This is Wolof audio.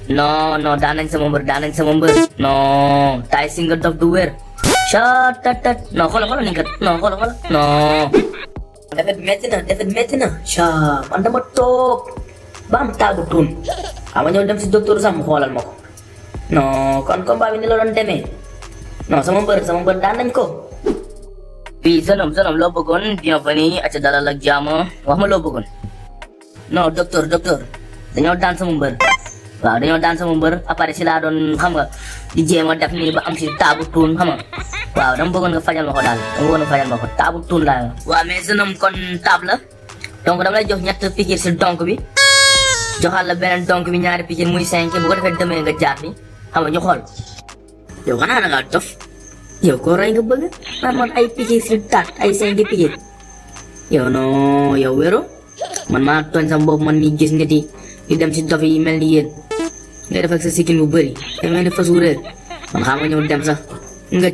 No, no, daan nañ sama mbër. No, tay si nga dof du wér. Tat. No, xoolal ni nga. No, xoolal. No. Defet metti na. Man dama toog ba am taagu tuun. Xam nga ñëw dem si docteur sax mu xoolal ma ko. No, kon combat bi ni la doon demee. No, sama mbër daan nañ ko. Fii Salam loo bëggoon bienvenue acca dalal ak jàmm wax ma loo bëggoon. Non docteur dañoo daan sama mbër. Waaw dañoo daan sama mbër après si laa doon xam nga di jéem a def nii ba am si taabu tuun xam nga. Waaw dama bëggoon nga fajal ma ko daal taabu tuun laa yor. Waaw mais Salam kon taab la donc dama lay jox ñett piqûre si donk bi joxal la beneen donk bi ñaari piqûre muy 5 bu ko defee demee nga jaar ni xam nga ñu xool. Yow xanaa da ngaa dof yow ko rey nga bëgg man ay piqûre si taat ay 5 piqûre yow non yow wéro man maa tooñ sama bopp man ni gis nit yi dem si dof yi mel ni yéen ngay def ak sa sikkin bu bëri da mel ni fas wu réer man xam nga ñëw dem sax nga